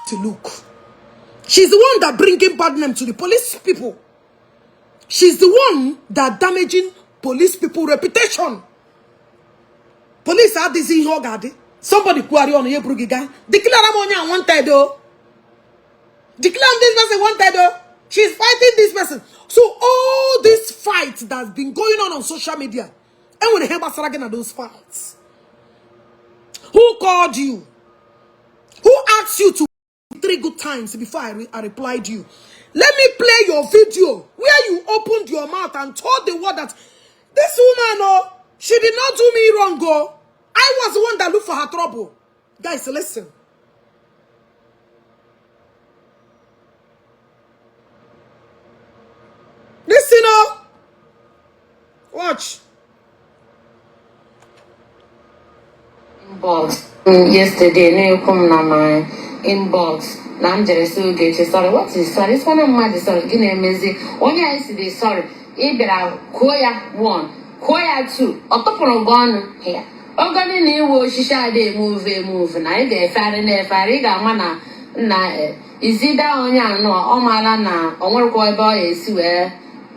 to look. She's the one that bringing bad name to the police people. She's the one that damaging police people reputation. Police are this in Hogadi. Somebody query on your Brugiga. Declare Ammonia wanted though. Declare this person wanted though. She's fighting this person. So all this fight that's been going on social media, and when they have Basaragan at those fights, who called you? Who asked you to 3 good times before I replied you? Let me play your video where you opened your mouth and told the world that this woman, oh, she did not do me wrong, oh. I was the one that looked for her trouble. Guys, listen. Listen, oh. Watch. Inbox. Yesterday, no, come na my inbox. Now I'm just Ogechi. Sorry, what is sorry? This one I'm mad. Sorry, give me a message. Only I see this. Sorry. Ibera Koya 1, Koya 2. Otopon gone here. Ogani ni wo shisha de move. Na ide fare na fare ga mana na izida onya no o mala na onwere ko ebe o esi we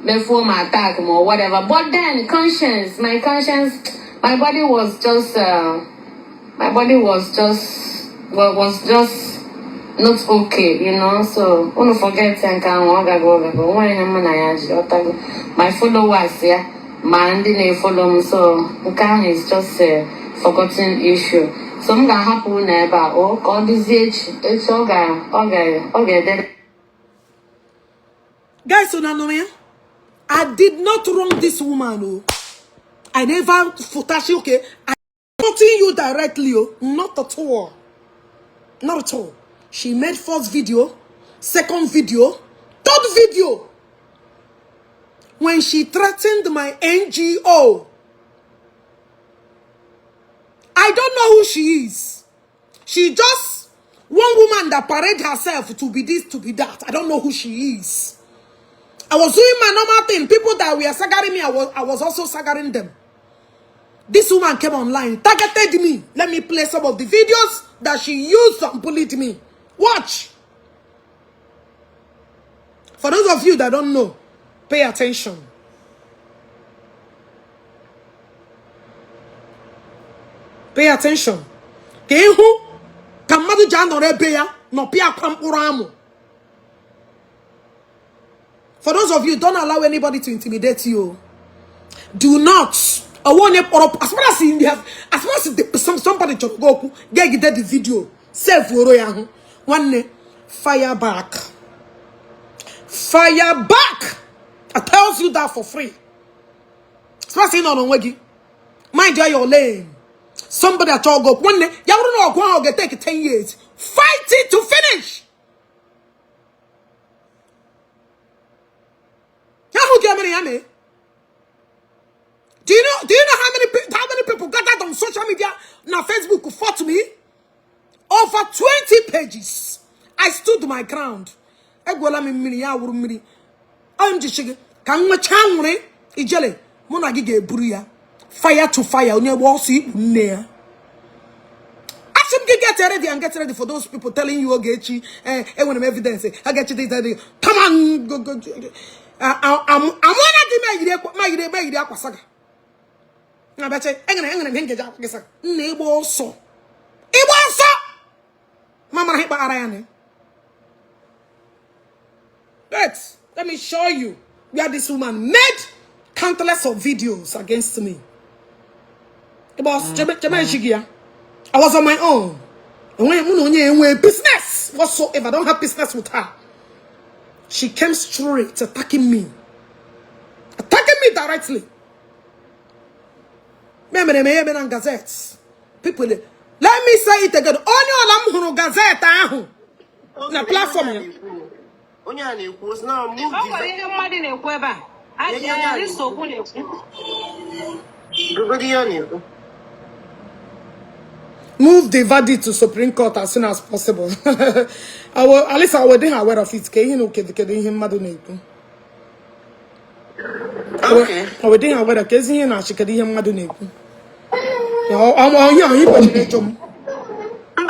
before my attack or whatever. But then my conscience, my body was just was just not okay, you know. So don't forget and my followers, yeah. Man didn't follow me, so okay, is just a forgotten issue. So I'm gonna happen never. Oh, all this age, it's okay. Guys, so now I did not wrong this woman. Oh, I never footashi. Okay, I not you directly. Oh, not at all. Not at all. She made first video, second video, third video. When she threatened my NGO. I don't know who she is. She just one woman that parade herself to be this, to be that. I don't know who she is. I was doing my normal thing. People that were sagaring me, I was also sagaring them. This woman came online, targeted me. Let me play some of the videos that she used and bullied me. Watch. For those of you that don't know, pay attention. Pay attention. Kehu kamadu jano rebeya no pia kwampuramu. For those of you, don't allow anybody to intimidate you. Do not. I want you as far as you have, as far as somebody to go get the video. Save for one fire back. Fire back. I tells you that for free. Especially on Wegi. Mind your lane. Somebody at all go one day. You don't know how to take 10 years. Fight it to finish. Do you know how many people gathered on social media now Facebook who fought me? Over 20 pages. I stood my ground. I'm just shaking. Can we change Ijele? Monagige Buria. Fire to fire. On your wall, see near. Ask him to get ready and get ready for those people telling you, Ogechi, when evidence. I get you this. Come on, go. I'm one of the my Aquasaga. I bet you, I'm going to get up. Neighbor also. It was so. Mama hit by Ariane. Let me show you where this woman made countless of videos against me. It was I was on my own. And when business whatsoever, I don't have business with her. She came straight attacking me. Attacking me directly. Remember the gazettes. People, let me say it again. Only on gazette na platform. Move the verdict to Supreme Court as soon as possible. At least I will be aware of it. Okay. I will be aware of it. I'm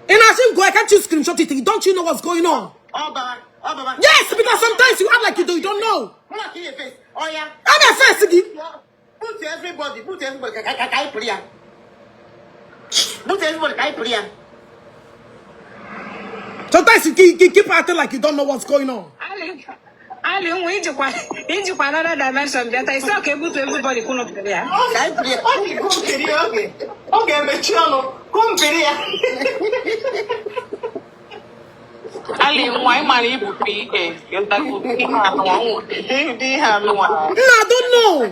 And I think, I can't you screenshot it? Don't you know what's going on? Yes, because sometimes you act like you don't know. Oh, yeah. I'm a first again. Put everybody. Put everybody. Sometimes you keep acting like you don't know what's going on. Ali, into another dimension that I still able to everybody come up there. Okay, Mechano, come here. Ali, why marry PK? I don't know.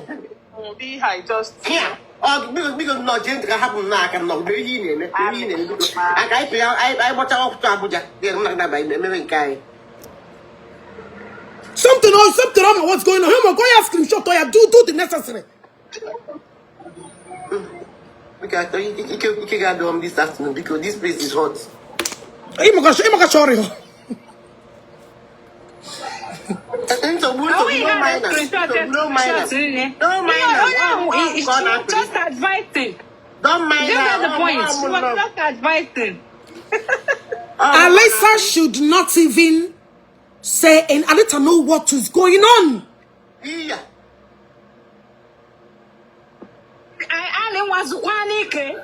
Just here. Because no change can happen now. I'm not very in it. I watch out to Abuja. They're not by the guy. Something on what's going on. Go ask him, shut up. Do the necessary. Okay, you can do this afternoon because this place is hot. Sorry. Just advising. Don't mind the point. She was just advising. Alyssa should not even say, and I need to know what is going on. Yeah. I was Zukwanike.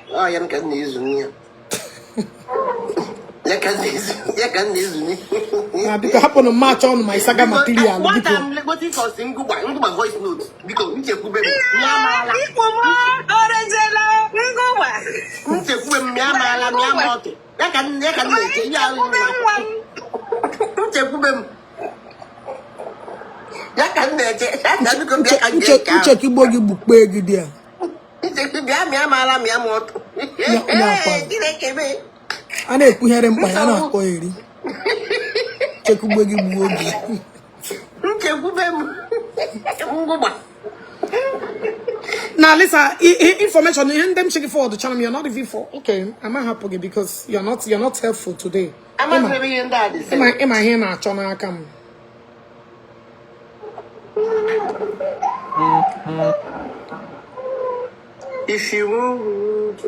Oh, I am getting this near. Because happen to match on my saga material. What I'm waiting for single my voice notes because you take Now, listen, information and them checking for the channel. You're not even for. Okay, I'm not happy because you're not helpful today. I'm not really in that. Am I here now? Channel come. If you want.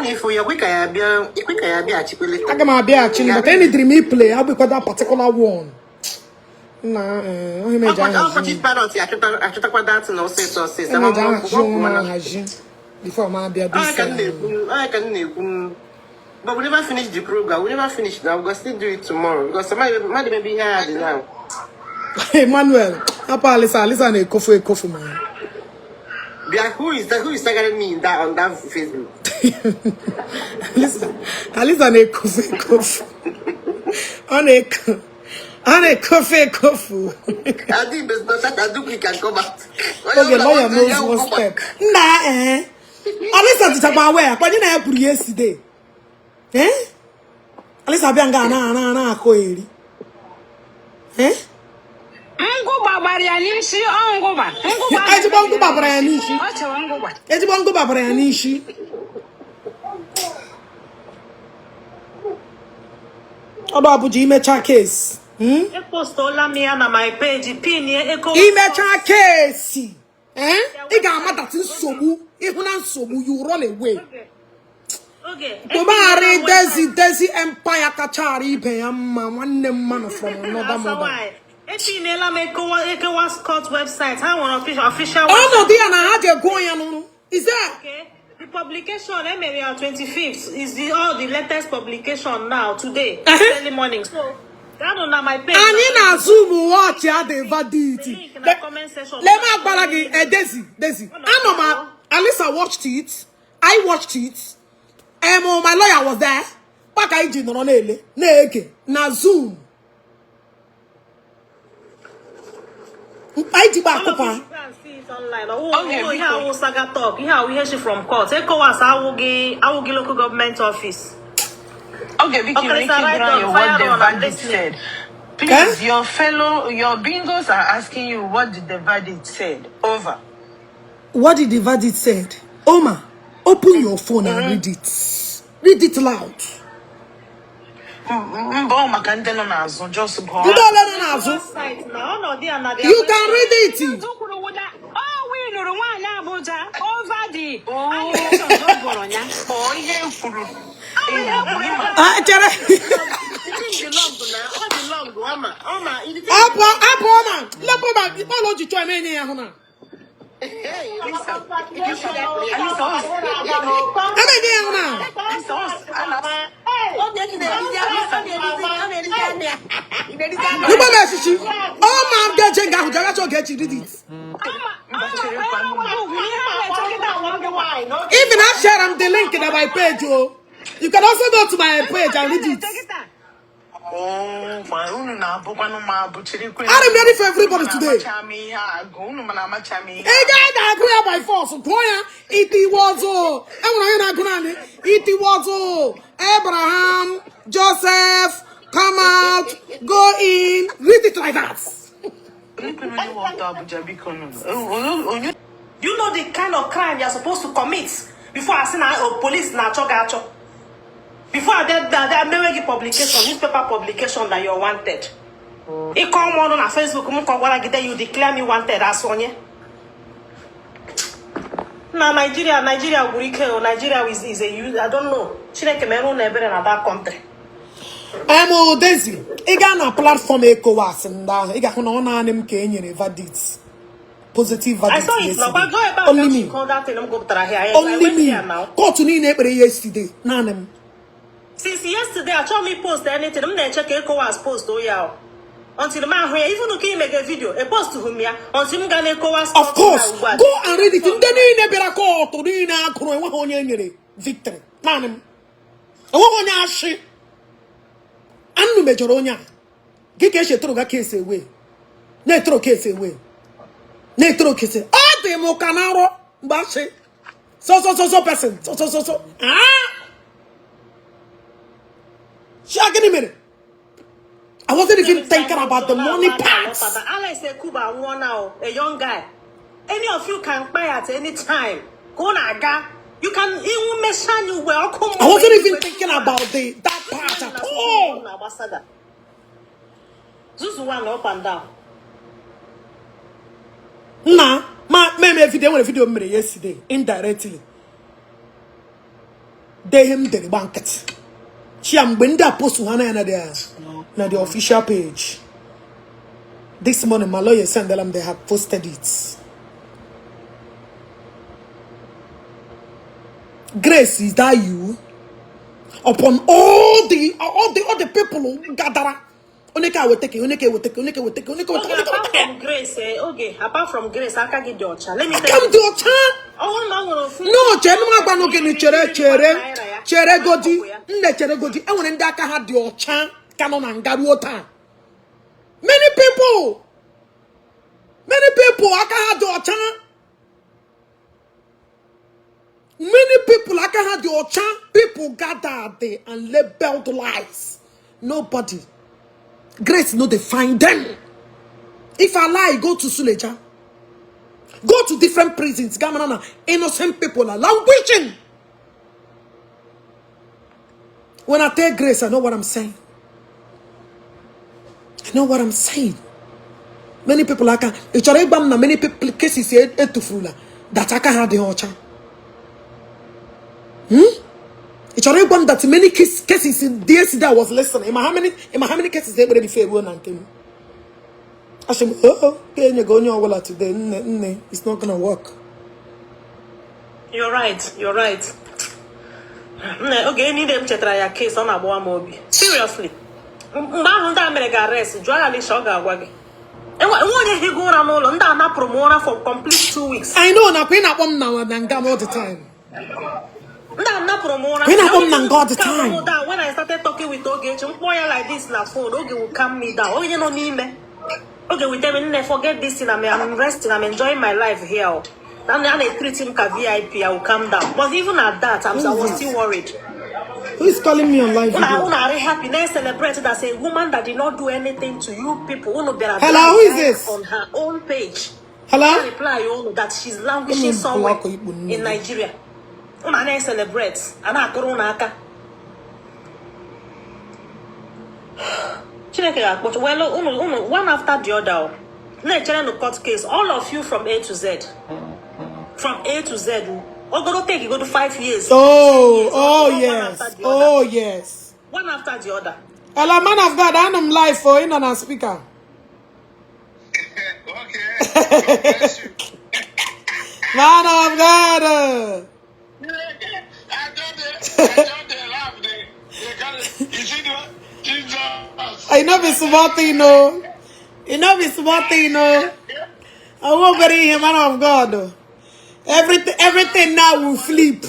If we are quick, I be a chiplet. I can be a chin, but any dream he play, I'll be quite that particular one. Nah, he made before my be a I can but we never finish the program. We never finish now. We'll still do it tomorrow because somebody may be here now. Hey, Manuel, listen, a coffee, man. Who is tagging me in that on that Facebook? Listen, a coffee. On a coffee. I think there's no such a duplicate come out. Okay, lawyer knows one step. Nah, Alyssa to talk about where? But you know, yesterday. Alyssa Bianga na koeri. Nguba Barianishi, Nguba. Nguba Barianishi. Nguba Barianishi. Odo Abuja Imecha case. Post all me on my page. Imecha case. Iga mata tin sobu. Ihuna sobu you run away. Okay. Kumari Desi Empire Kachari pe amma one man from another mother. ECOWAS Court website. How on official? Oh no, they are not going. Is that okay? The publication on 25th is the latest publication now today early morning. So that on my page. And in a Zoom watch ya the validity. In the comment section. Let me balagi Desi. Anoma, Alyssa watched it. I watched it. My lawyer was there. Paka iji no nele. Neke na Zoom. I did online. How Saga talk? How we hear she from court? ECOWAS, I will give local government office. Okay, Vicky, what the verdict said. Please, your bingos are asking you what did the verdict said. Over. What did the verdict said? Oma, open your phone and read it. Read it loud. Just go. You can read it. Oh, we know one Abuja over the Even I share the link in my page, you can also go to my page and read it. I'm ready for everybody today. Hey guys, I agree by force. It was Abraham, Joseph, come out, go in, read it like that. You know the kind of crime you're supposed to commit before I send a police na chogacho. Before I make a publication, newspaper publication that you're wanted. It come on Facebook, you declare me wanted as Sonia. Now Nigeria is a use. I don't know. She like Cameroon never in another country. I'm Daisy. I got a platform ECOWAS and I got on them Kenyan verdicts. Positive verdict. I saw it now, but go about only me. Only me. Go to me yesterday. Nanem. Since yesterday, I told me post anything. I'm gonna check ECOWAS post. Oh yeah. Until the man here, even okay, make a video, a post to him. Yeah. Until I'm gonna ECOWAS. Of course. Go and read it. Then never call to Nina. Victory. Nanem. I want to ask. Anu Majoronia. Gikeshe throw that case away. Ne throw case away. Ne throw case. Ah, the Mocanaro. Bashi. So person. So. Ah. Shaggy minute. I wasn't even thinking about the money parts. Alex Kuba one now, a young guy. Any of you can buy at any time. Go naga. You can even mention you welcome. I wasn't even thinking about that part at all. This one up and down. Nah, my video made yesterday indirectly. They him the banquet. She am when they post one na the official page. This morning my lawyer said that they have posted it. Grace, is that you? Upon all the people who gather. Apart from grace, I can get your child. Let me tell you. Oh no, chere godi. I want to had your chan. Canon and Garuota. Many people. I can have your chan. Many people I can have your chan. People gather there and labeled lies. Nobody. Grace no they find them. If I lie, go to Suleja. Go to different prisons. Gamanana, innocent people are languishing. When I tell Grace, I know what I'm saying. I know what I'm saying. Many people I can. Many people cases that I can have the orchard. It's already one that many cases in this that was listening. How many cases they would be fair and came? I said, can you go on your today? It's not gonna work. You're right. Okay, need them to try a case on a mobi. Seriously. Arrest. And what he go around all under promoter for complete 2 weeks. I know now now and all the time. When I started talking with Ogechi, like this na phone, Oge will calm me down. Oh, you know me. Okay, with them, forget this thing. I'm resting. I'm enjoying my life here. Then I treat him like VIP. I will calm down. But even at that, I was still worried. Who is calling me on live video? Una are happy. Now celebrate that a woman that did not do anything to you people. Hello, who is this? On her own page. Hello? Reply that she's languishing somewhere in Nigeria. Una celebrate. Ana corona aka. Well, one after the other. Nigerian court case. All of you from A to Z. From A to Z. Go to 5 years. Oh, yes. Oh, yes. One after the other. Hello, man of God, I'm live for in on a speaker. Okay. Man of God. I don't laugh. I know be smart, you know. You know be smart, you know. I won't bury him, man of God. Everything now will flip.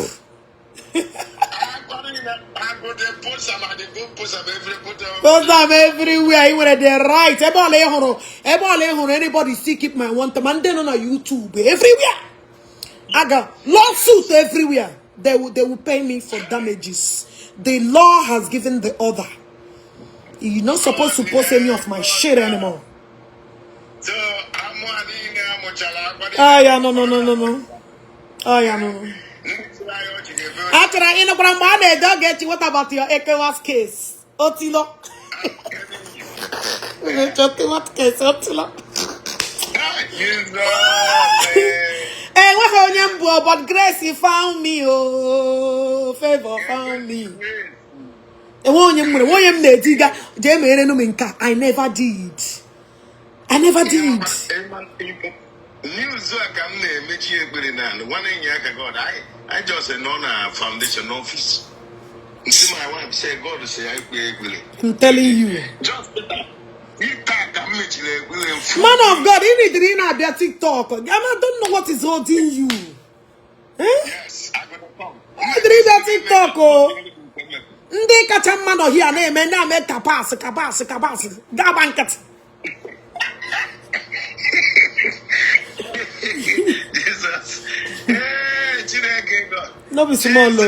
Post them everywhere. You were there, right? Anybody see keep my one man then on YouTube everywhere. I got lawsuits everywhere. They will pay me for damages. The law has given the order. You're not supposed to post any of my shit anymore. So Oh yeah, no. Oh yeah, no. After I in a brand, don't get you. What about your ECOWAS case? Otilo. What case? Otilo. Hey, what on your but grace you found me, oh, favor found me. And I never did. I just know a foundation office. See my wife say God say I pay. I'm telling you. Just man of God, you need to read their TikTok. I don't know what is holding you. Yes, I'm gonna come. You need to read their TikTok. Oh. They catch a man here, name and now make cabas. Gabankat. Jesus. Hey, God. No be small.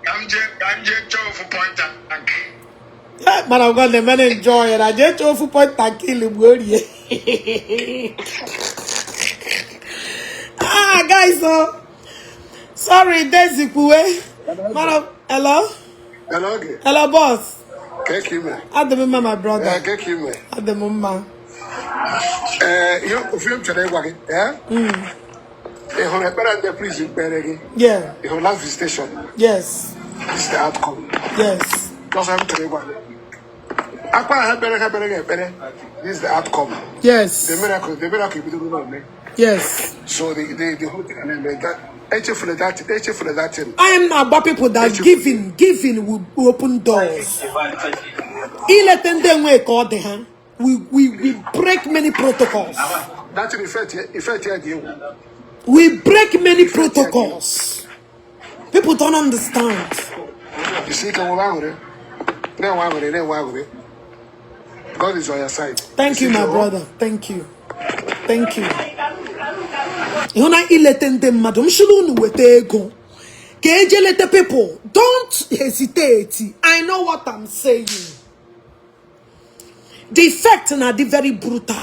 I'm just for point and Man of God, the men enjoy it. I just go for point and kill him. Guys, sorry, Daisy Pue. Hello? Hello, boss. At the moment, my brother. At the moment. You film today, yeah? The prison, yeah. The last visitation. Yes. This is the outcome. Yes. Just have to this is the outcome. Yes. The miracle be doing. Yes. So the whole thing and then that. I am about people that giving will open doors. We break many protocols. That's the effect. We break many protocols. People don't understand. You see, God is on your side. Thank you, my brother. Thank you. Thank you. Madam people, don't hesitate. I know what I'm saying. The effect na the very brutal.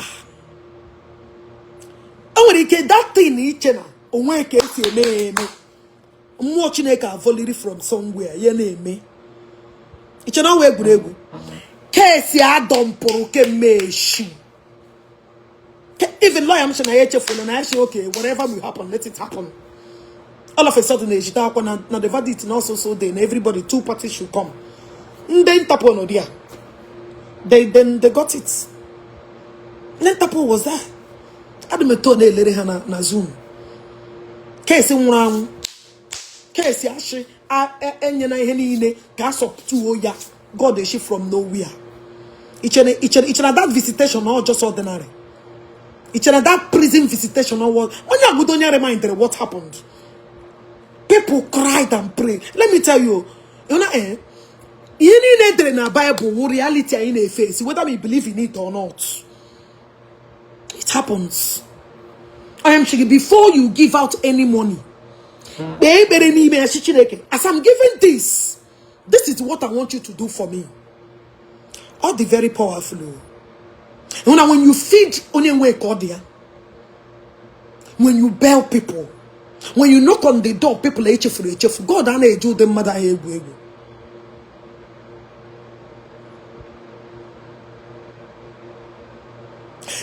That thing each na onwe ke si eme mmụọ Chineke avoliri from somewhere ye na eme iche na we egwuregwu case adompuru ke meshi. Even lawyer I'm saying I and I say okay, whatever will happen, let it happen. All of a sudden now the verdict also so then everybody, two parties should come. Then Tapo no dia. They got it. Then Tapo was there. Adumetone lere hana na Zoom. Case nwran. Case ashi enye na ihe niile gas up to oya. God is she from nowhere. Each and that visitation not just ordinary. Each and that prison visitation or what? When you go down reminder what happened. People cried and prayed. Let me tell you, you know, you need in a Bible reality in a face, whether we believe in it or not. It happens. I am saying before you give out any money, as I'm giving this, This is what I want you to do for me. All the very powerful. When you feed only way cordia, when you bail people, when you knock on the door, people are HF. God and do the mother.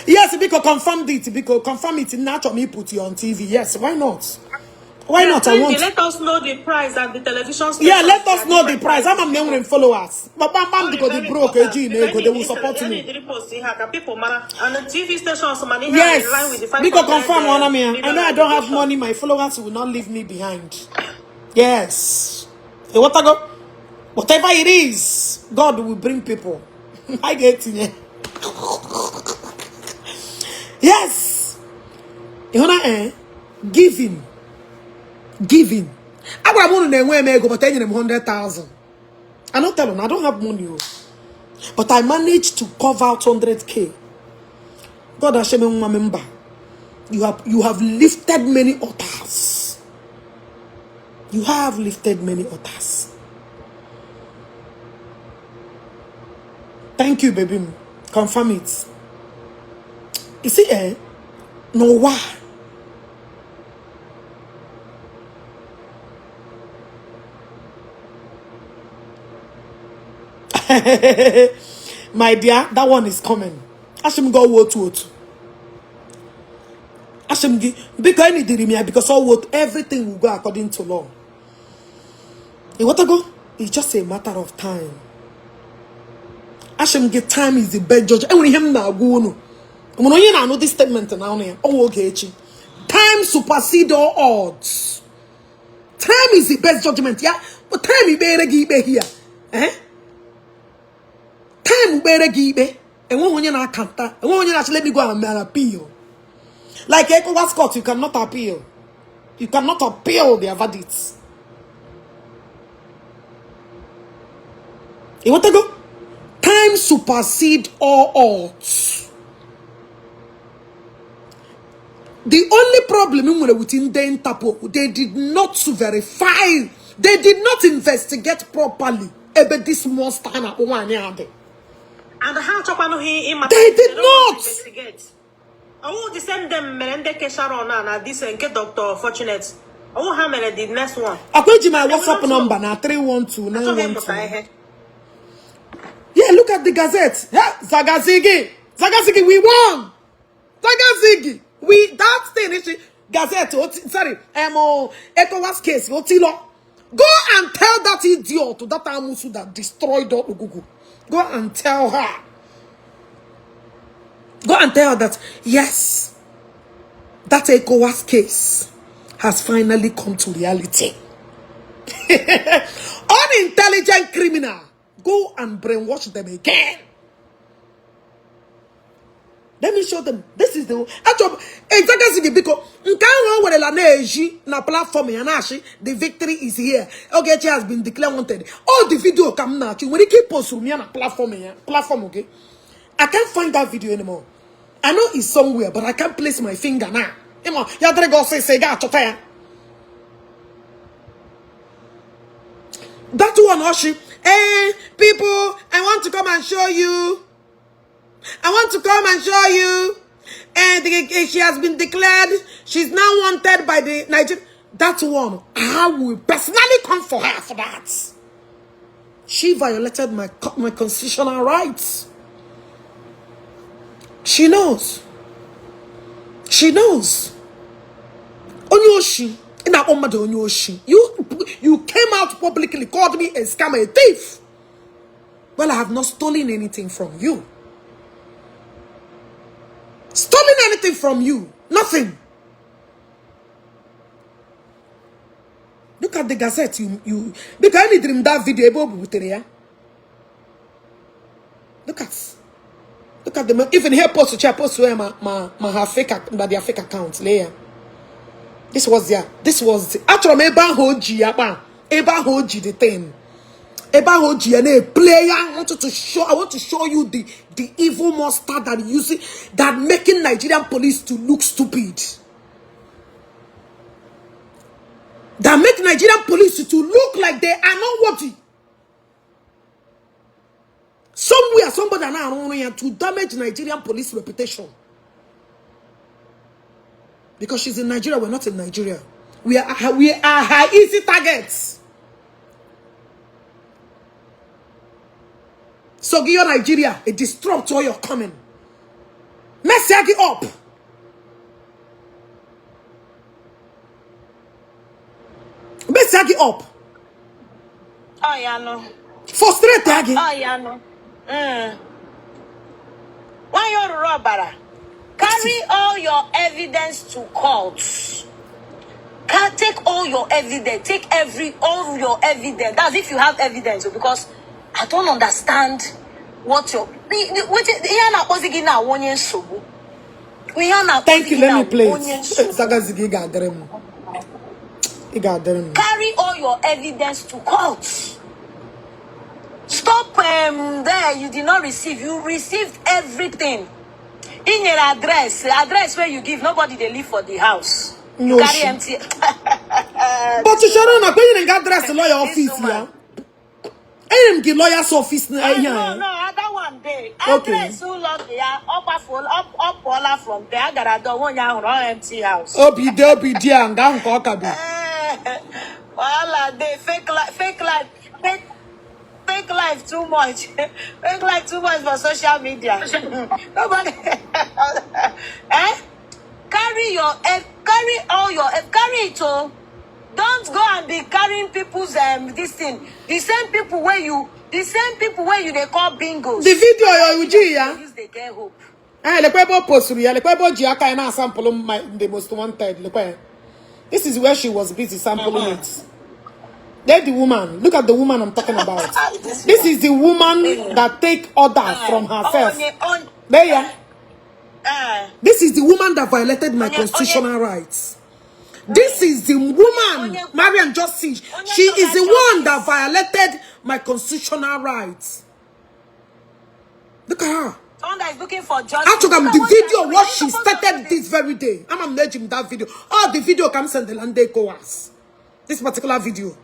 Yes, because confirm it. Not me put you on TV. Yes, why not? Why not? I want. Let us know the price at the television station. Yeah, let us know the price. I'm a million followers. But bam, because they broke AG, they will support me. And the TV stations, yes, because confirm one me. I know I don't have money. My followers will not leave me behind. Yes. Whatever it is, God will bring people. I get it. Yes. You know, giving. I want to know but I 100,000. I don't tell them I don't have money, but I managed to cover out 100K. God has shown me, remember, you have lifted many altars. You have lifted many altars. Thank you, baby. Confirm it. You see, no why. My dear, that one is coming. Ashim go what. Ashim because I need me because all what everything will go according to law. You want to go? It's just a matter of time. Ashim get time is the best judge. And when him now go no. When you know this statement now here. Oh Ogechi. Time supersede all odds. Time is the best judgment, yeah. But time is better give here. Time better give and when you're not counter, and when you're not let me go and appeal. Like ECOWAS Court, you cannot appeal. You cannot appeal their verdicts. You want to go? Time supersede all odds. The only problem within the Interpol, they did not verify, they did not investigate properly about this monster. And how they did not investigate. I will send them Melende Kesharona this and get Dr. Fortunate. I will have the next one. I'll put you my WhatsApp number now 312-912. Yeah, look at the Gazette. Yeah, Zagazigi, we won. Zagazigi, that thing is Gazette. Sorry, ECOWAS case. Go and tell that idiot, that Amusu that destroyed Google. Go and tell her. Go and tell her that, yes, that ECOWAS case has finally come to reality. Unintelligent criminal. Go and brainwash them again. Let me show them. This is the exactly because na platform the victory is here. Ogechi has been declared wanted. All the video come now. When you keep posting me on a platform, okay? I can't find that video anymore. I know it's somewhere, but I can't place my finger now. That one, Oshi. Hey, people, I want to come and show you. I want to come and show you. And she has been declared. She's now wanted by the Nigerian. That one, I will personally come for her for that. She violated my constitutional rights. She knows. She knows. Onyoshi. You came out publicly, called me a scammer, a thief. Well, I have not stolen anything from you. Stolen anything from you? Nothing. Look at the Gazette. You because I need dream that video. Look at them. Even here post where my fake their fake accounts layer. This was actually Eba Hoji the thing. Eba Hoji and a player. I want to show you the evil monster that using that making Nigerian police to look stupid. That make Nigerian police to look like they are not worthy. somebody to damage Nigerian police reputation. Because she's in Nigeria, we're not in Nigeria. We are her easy targets. So give your Nigeria a disrupt all your coming. Mess it up. Mess it up. Oh yeah, no. Frustrate again. Oh yeah, no. Why you robber? Carry all your evidence to court. Take all your evidence. Take all your evidence. That's if you have evidence. Because I don't understand what your. Thank you. Let me play it. Carry all your evidence to court. Stop there. You did not receive. You received everything. In your address where you give, nobody they live for the house. You carry empty. But you shouldn't have been address the lawyer office, yeah. I am the lawyer's office. No, other one day. Address who log here, up all from there. I got a door one young empty house. Obi dear, and down cockaboo. Well, they fake life too much. Fake life too much for social media. Nobody. Carry it all. Don't go and be carrying people's this thing. The same people where you they call bingos. The video you use they get hope. Le kwebo post ya le kwebo Njaka na sample the most wanted le kwe. This is where she was busy sampling it. There's the woman. Look at the woman I'm talking about. This is the woman that take order from herself. There. This is the woman that violated my constitutional rights. This is the woman, Mariam Justice. She is the one that violated my constitutional rights. Look at her. Someone that is looking for justice. I took the video what she started this very day. I'm merging that video. Oh, the video comes in the land ECOWAS. This particular video.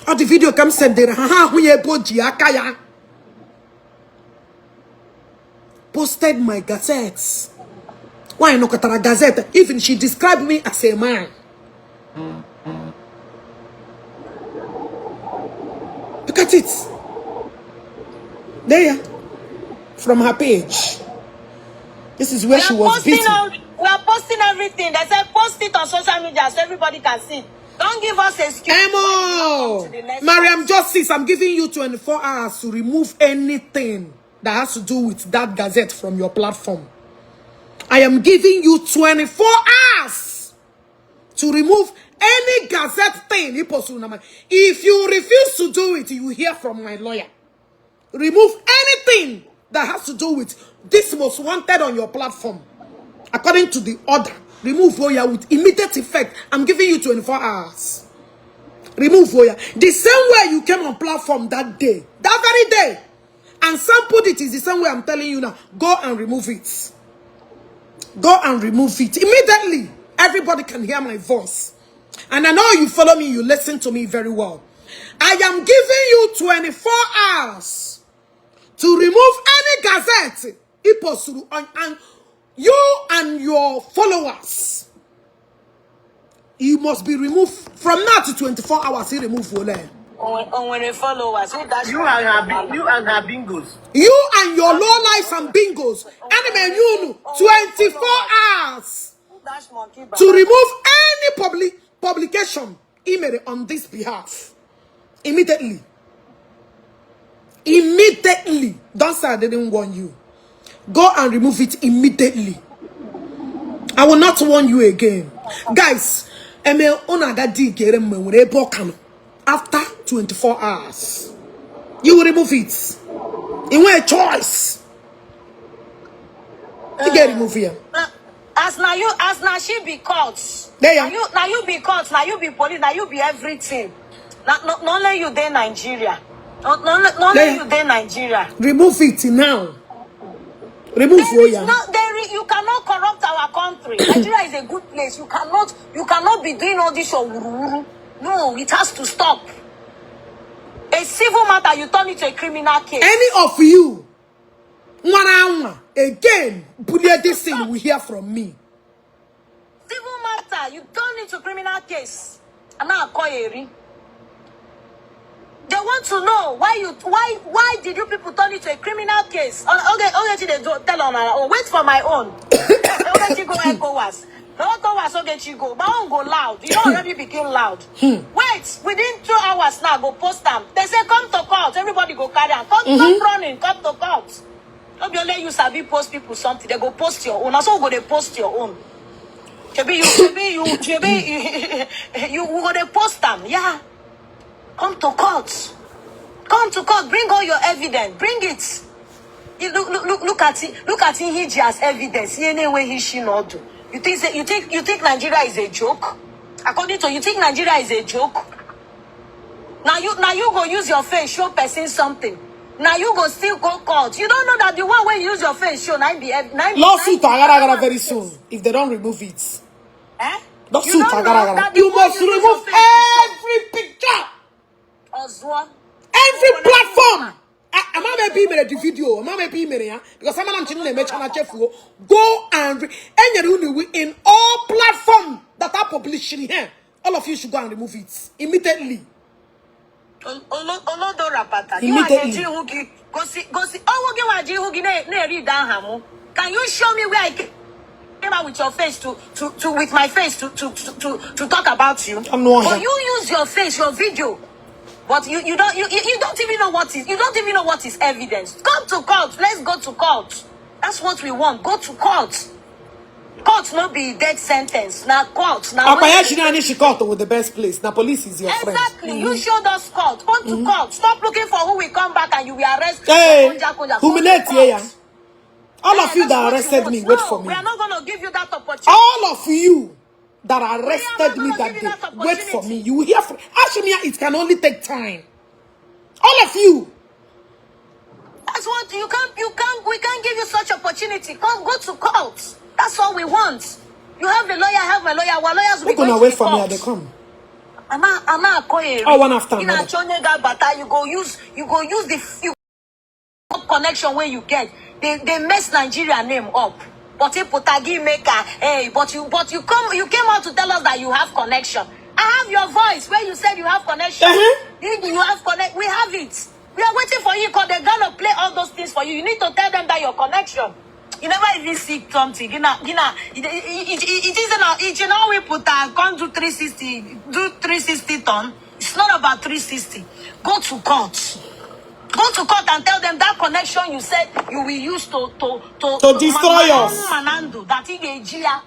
Oh, the video comes in there. Posted my gazettes. Why no katara gazette? Even she described me as a man. Look at it. There. From her page. This is where she was busy. We are posting everything. They say post it on social media so everybody can see. Don't give us excuse. Emo! Mariam Justice, I'm giving you 24 hours to remove anything that has to do with that gazette from your platform. I am giving you 24 hours to remove any gazette thing. If you refuse to do it, you hear from my lawyer. Remove anything that has to do with this most wanted on your platform. According to the order, remove Voya with immediate effect. I'm giving you 24 hours. Remove Voya. The same way you came on platform that day, that very day, and sampled it is the same way I'm telling you now. Go and remove it. Go and remove it. Immediately, everybody can hear my voice. And I know you follow me, you listen to me very well. I am giving you 24 hours to remove any gazette. And you and your followers, you must be removed from now to 24 hours. You remove Wole. When the followers, you and her bingos. You and your low lives and bingos. Anyway, you 24 hours to remove any publication email on this behalf. Immediately. Immediately. Don't say I didn't warn you. Go and remove it immediately. I will not warn you again. Guys, after 24 hours, you will remove it. You want a choice. You get remove here. As now she be caught. Now you be caught. Now you be police. Now you be everything. Not only you there Nigeria. Not only you there Nigeria. Remove it now. Remove you cannot corrupt our country. Nigeria is a good place. You cannot be doing all this. No, it has to stop. A A civil matter, you turn it to a criminal case. Any of you, again, this thing will hear from me. Civil matter, you turn it to criminal case. And now they want to know why did you people turn it to a criminal case? Ogechi, they don't tell on wait for my own. Ogechi go ECOWAS. The ECOWAS Ogechi go. My own go loud. You already became loud. Wait, within 2 hours now, go post them. They say come to court. Everybody go carry on. Come running, come to court. Don't be let you sabi post people something. They go post your own. Also go they post your own. You go they post them. Yeah. Come to court. Come to court. Bring all your evidence. Bring it. Look at it. Look at him. He has evidence. Any way he should not do. You think Nigeria is a joke? According to you, think Nigeria is a joke? Now you go use your face show person something. Now you go still go court. You don't know that the one way you use your face show 9 lawsuit agara very soon if they don't remove it. Lawsuit agara. You must remove every picture. Every platform. I'm not be the video. I'm not be because I'm not go and in all platforms that are publishing here. All of you should go and remove it immediately. Immediately. Can you show me where I came out with your face to with my face to talk about you? But you use your face, your video. But you don't even know what is evidence. Come to court. Let's go to court. That's what we want. Go to court. Court not be death sentence. Now court. Now court with the best place. Now police is your friend. Exactly. You showed us court. Come to court. Stop looking for who will come back and you will arrest. Hey, humiliate here. All of you that arrested me, wait for me. We are not going to give you that opportunity. All of you that arrested me that day, wait for me. You will hear from Ashimia. It can only take time. All of you. That's what you can't. We can't give you such opportunity. Come go to court. That's all we want. You have a lawyer. I have a lawyer. Our lawyers will go to wait for me. They come. I'm not going. Oh, one after another. You go use the connection where you get. They mess Nigeria name up. But you putagi maker, hey, but you came out to tell us that you have connection. I have your voice where you said you have connection. You have connect. We have it. We are waiting for you because they're gonna play all those things for you. You need to tell them that your connection. You never even see something. It isn't how we put come to 360 ton. It's not about 360. Go to court. Go to court and tell them that connection you said you will use to destroy us. That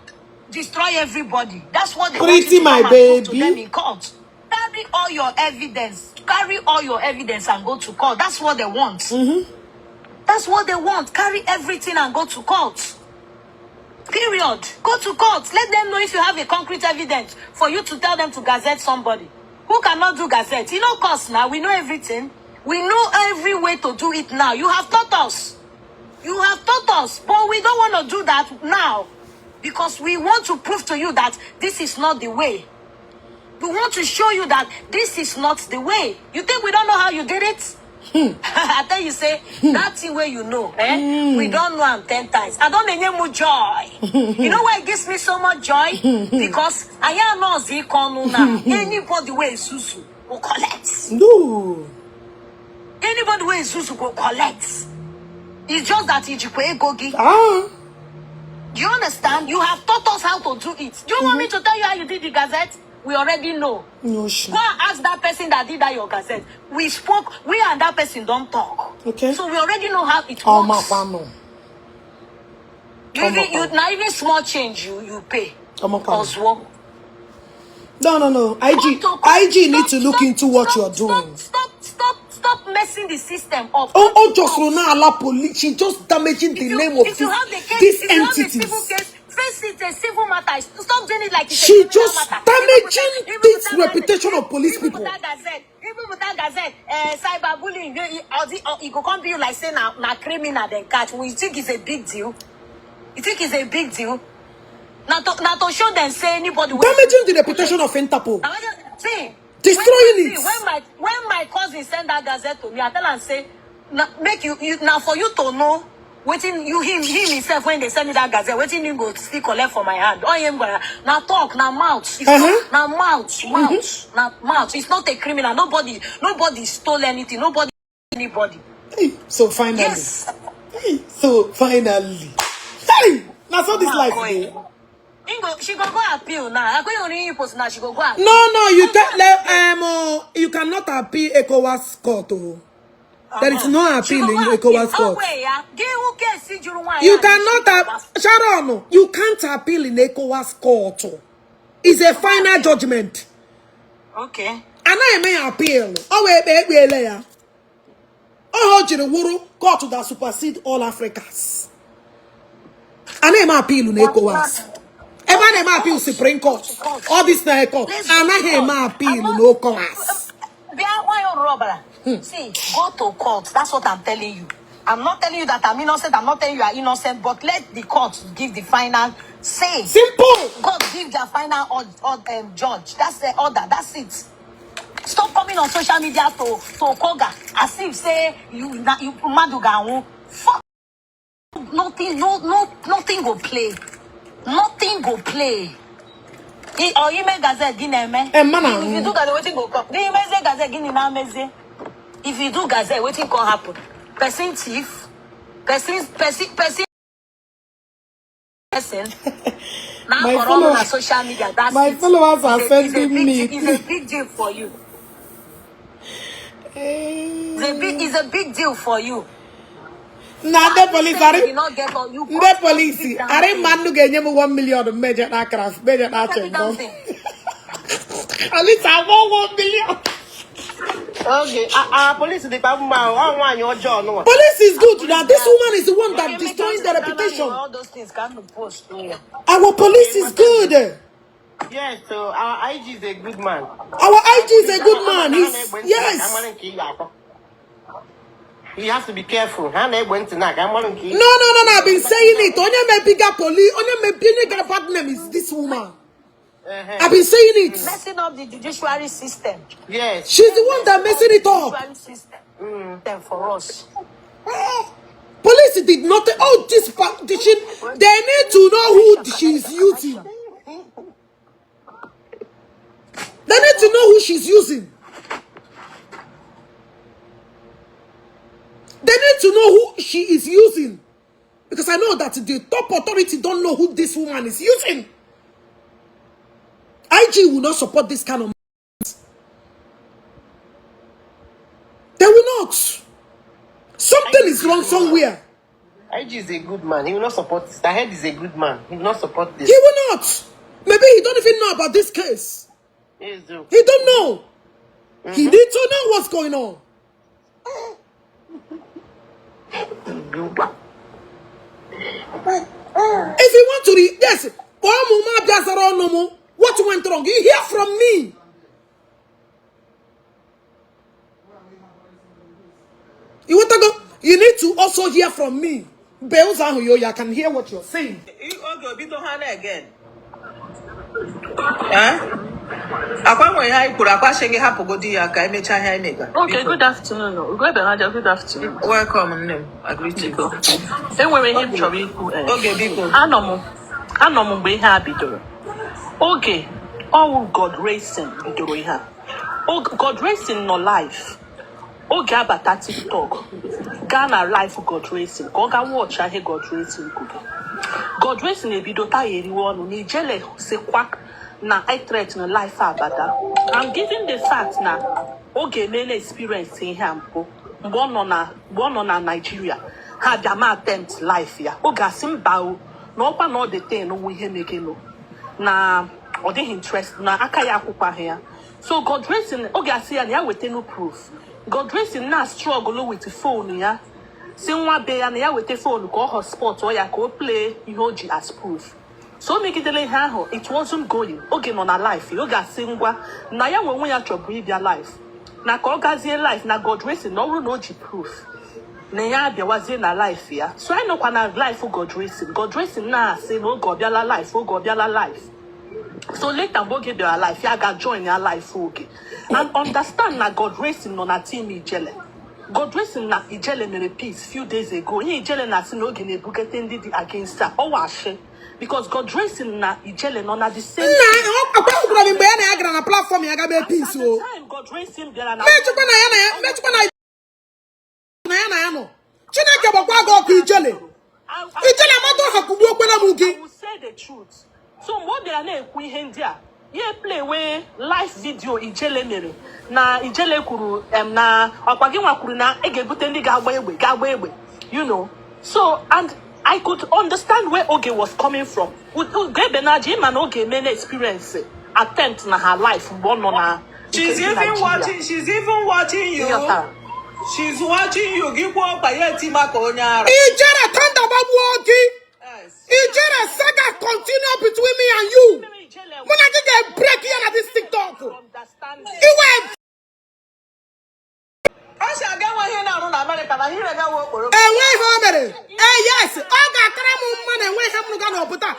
destroy everybody. That's what they Pretty want my baby. baby. To them in court. Carry all your evidence. Carry all your evidence and go to court. That's what they want. That's what they want. Carry everything and go to court. Period. Go to court. Let them know if you have a concrete evidence for you to tell them to gazette somebody. Who cannot do gazette? You know course now. We know everything. We know every way to do it now. You have taught us. You have taught us. But we don't want to do that now. Because we want to prove to you that this is not the way. We want to show you that this is not the way. You think we don't know how you did it? I tell you, say, that thing where you know, we don't know them 10 times. I don't need more joy. You know why it gives me so much joy? Because I am not the now. Anybody where is Susu will collect. No. Anybody where is Susu will collect. It's just that Ijikwe Gogi. Do you understand? You have taught us how to do it. Do you want me to tell you how you did the gazette? We already know. No, sure. Go and ask that person that did that your gazette. We spoke. We and that person don't talk. Okay. So we already know how it works. Now even small change you pay. Oswald. No. IG need to look into what you're doing. Stop messing the system up. Just not allow police. She just damaging the name of this entity. Face it, a civil matter. Stop doing it like it's she just damaging this reputation of police people. Even with that gazette, cyberbullying, it go come be like say na criminal then catch. We think it's a big deal. You think it's a big deal? Now to show them say anybody damaging the reputation of Interpol. See, destroying it. When my cousin send that gazette to me, I tell and say, make you now for you to know. Waiting you him himself when they send me that gazette, waiting you go still collect for my hand. Oh, him now talk, now mouth. Now mouth. Now mouth. It's not a criminal. Nobody stole anything. Anybody. Hey, so finally. Yes. Hey, so finally. Hey, now so this life. She go appeal now. I go only post now. She go appeal. No, you cannot appeal ECOWAS Court. There is no appeal in ECOWAS Court. You cannot Sharon, you can't appeal in ECOWAS Court. It's a final judgment. Okay. And I may appeal. Court that supersede all Africans. And I may appeal in ECOWAS. I may appeal Supreme Court. All this court. And I may appeal in ECOWAS. See, go to court. That's what I'm telling you. I'm not telling you that I'm innocent. I'm not telling you are innocent. But let the court give the final say. Simple. God give their final judge. That's the order. That's it. Stop coming on social media to Koga as if say you Maduga. Fuck. Nothing go play. Nothing go play. Or you make gazette gineme. If you do gazette, waiting go come. You make gazette gineme. If you do gazette, waiting can happen. Person thief, person. Now My for followers, all on social media, that's my followers are sending me. It's a big deal for you. It's a big deal for you. Now the police are the police. Are man to get 1 million major aircraft, major change. At least I want 1 million. Okay, police the police is good. Now this woman is the one that destroys the reputation. All those things can be posted. Our police is good. Yes, so our IG is a good man. Our IG is a good man. He's yes. You have to be careful. No. No. I've been saying it. Only my bigger police. Only my bigger partner is this woman. I've been saying it. Messing up the judiciary system. Yes. She's the one that messing it up. Judiciary system for us. Police did not. Oh, this partition. They need to know who she's using. They need to know who she's using. They need to know who she is using. Because I know that the top authority don't know who this woman is using. IG will not support this kind of. They will not. Something is wrong somewhere. IG is a good man. He will not support this. The head is a good man. He will not support this. He will not. Maybe he don't even know about this case. Yes, do. He don't know. He need to know what's going on. If you want to read, yes. What went wrong? You hear from me. You want to go? You need to also hear from me. I can hear what you're saying. Again. Okay, good afternoon. Good afternoon. Welcome. I greet you. Okay, all God racing bidoro ihe. God racing no life. Oge abata TikTok. Ghana life God racing. Oga watch ahe God racing kuge. God racing ebido ta yeriwo onu ni jele sekwa na I threat no life abada. I'm giving the fact na oge mele experience in hampo. Mbono na Nigeria. Ha bia ma attempt life ya. Oga simba no kwa no detain no ihe mekeno. Na or they interest na akaya akwukwa here. So God racing oge asi ya na wete no proof. God racing na struggle with the phone ya. Si nwa be ya na ya wete phone ko hotspot or ya ko play ihoji as proof. So make it dele ha it wasn't going. Oge no na life. Oge asi ngwa na ya nwe ya trouble ibia life. Na ko gazie life na God racing no no ji proof. Na ya bia wazie na life ya. So I know kwa na life God racing. God racing na say no God biala life, oh God biala life. So later, Boge their life, you got join your life, okay. And understand that God racing on a team Ijele. God racing na Ijele made a peace few days ago. Ijele na sinogi nebugetting against her. Oh, washe. Because God racing na Ijele on the same. Platform, you got peace. Time God racing there and I will say the truth. So what they are now India. Ye play way live video Ijele mere. Na Ijele kuru na akwaginwa kuru na egebute ndi gagba. You know. So and I could understand where Oge was coming from. Oge Benaji man Oge many experience attempt na her life one on her. She's even watching you. She's watching you. Give up by your team. Ijele thunder babu Oge. Ijele saga continue between me and you. When I get a break here at this TikTok. You were. I shall get one here now in America. I hear that work. Yes. I got money. When I'm going to put that.